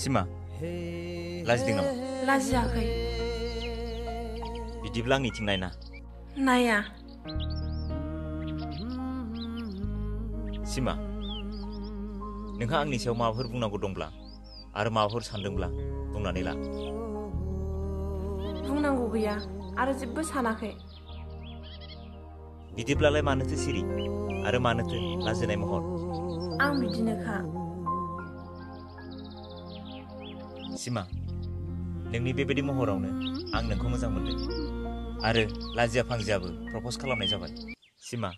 सिमा लाजिदों नामा? लाजियाखै। बिदिब्ला आंनिथिं नायना। नाया। सिमा नोंहा आंनि सायाव माबाफोर बुंनांगौ दंब्ला आरो माबाफोर सानदोंब्ला बुंनानै ला। बुंनांगौ गैया आरो जेबो सानाखै। बिदिब्लालाय मानोथो सिरि आरो मानोथो लाजिनाय महर? आं बिदिनोखा। सिमा नोंनि बेबायदि महरावनो आं नोंखौ मोजां मोनदों आरो लाजिया फांजियाबो प्रप'ज खालामनाय जाबाय। सिमा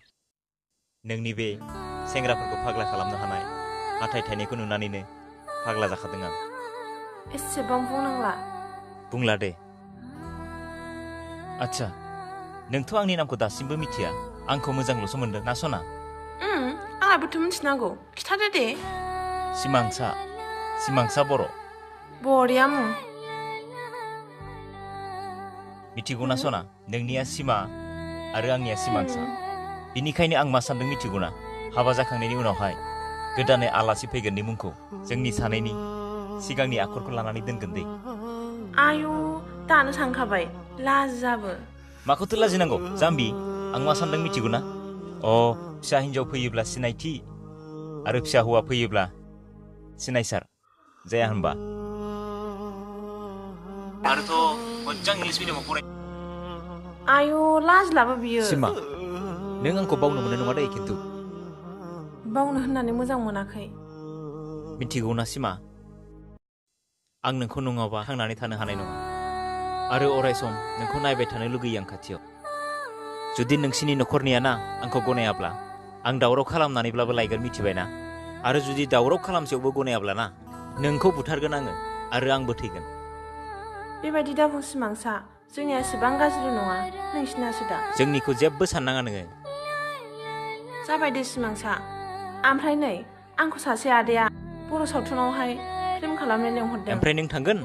नोंनि बे सेंग्राफोरखौ फाग्ला खालामनो हानाय हाथाय थाइनायखौ नुनानैनो फाग्ला जाखादों आं। एसेबां बुंनांला। बुंला दे। आच्छा नोंथ' आंनि नामखौ दासिमबो मिथिया। आंखौ मोजांल'सो मोनदों ना सना? आंहाबोथ' मिथिनांगौ। खिथादो दे। सिमांसा बर'। बरिया मुं। मिथिगौना सना नोंनिया सिमा आरो आंनिया सिमांसा। बिनिखायनो आं मा सानदों मिथिगौना? हाबा जाखांनायनि उनावहाय गोदानै आलासि फैगोननि मुंखौ जोंनि सानैनि सिगांनि आखरखौ लानानै दोनगोन दै। आयु दानो सानखाबाय लाजियाबो। माखौथो लाजिनांगौ जाम्बि। आं मा सानदों मिथिगौना? फिसा हिन्जाव फैयोब्ला सिनायथि आरो फिसा हौवा फैयोब्ला सिनायसार जाया होनबा? आरोथ' मोजां इंलिस मिडियामाव फराय। आयु लाजिलाबो बियो। सिमा नों आंखौ बावनो मोननाय नङा दे खिन्थु। बावनो होननानै मोजां मोनाखै। मिथिगौना सिमा आं नोंखौ नङाबा थांनानै थानो हानाय नङा आरो अराय सम नोंखौ नायबाय थानो लुगैयो आं खाथियाव। जुदि नोंसिनि न'खरनिया ना आंखौ गनायाब्ला आं दावराव खालामनानैब्लाबो लायगोन मिथिबायना? आरो जुदि दावराव खालामसेयावबो गनायाब्ला ना नोंखौ बुथारगोन आङो आरो आंबो थैगोन। बेबायदि दाबुं सिमांसा। जोंनिया एसेबां गाज्रि नङा नोंसिनासो दा। जोंनिखौ जेबो साननाङा नोङो। जाबाय दे सिमांसा। ओमफ्राय नै आंखौ सासे आदाया बर' सावथुनावहाय फिल्म खालामनो लेंहरदों। ओमफ्राय नों थांगोन?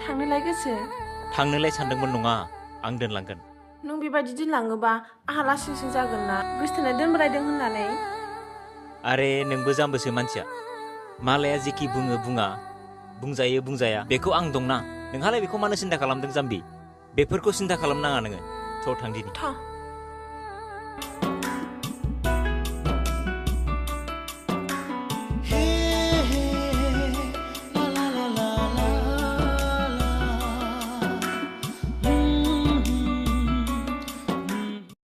थांनोलाय गोसो। थांनोलाय सानदोंमोन नङा आं दोनलांगोन। नों बेबायदि दोनलाङोबा आंहा लासिं सिं जागोन ना गोसथोनाय दोनबोलायदों होननानै। आरे नोंबो जाम्बोसो मानसिया। मालाया जेखि बुङो बुङा बुंजायो बुंजाया बेखौ आं दंना। नोंहालाय बेखौ मानो सिन्था खालामदों जाम्बि? बेफोरखौ सिन्था खालामनाङा नोङो। थ' थांदिनि।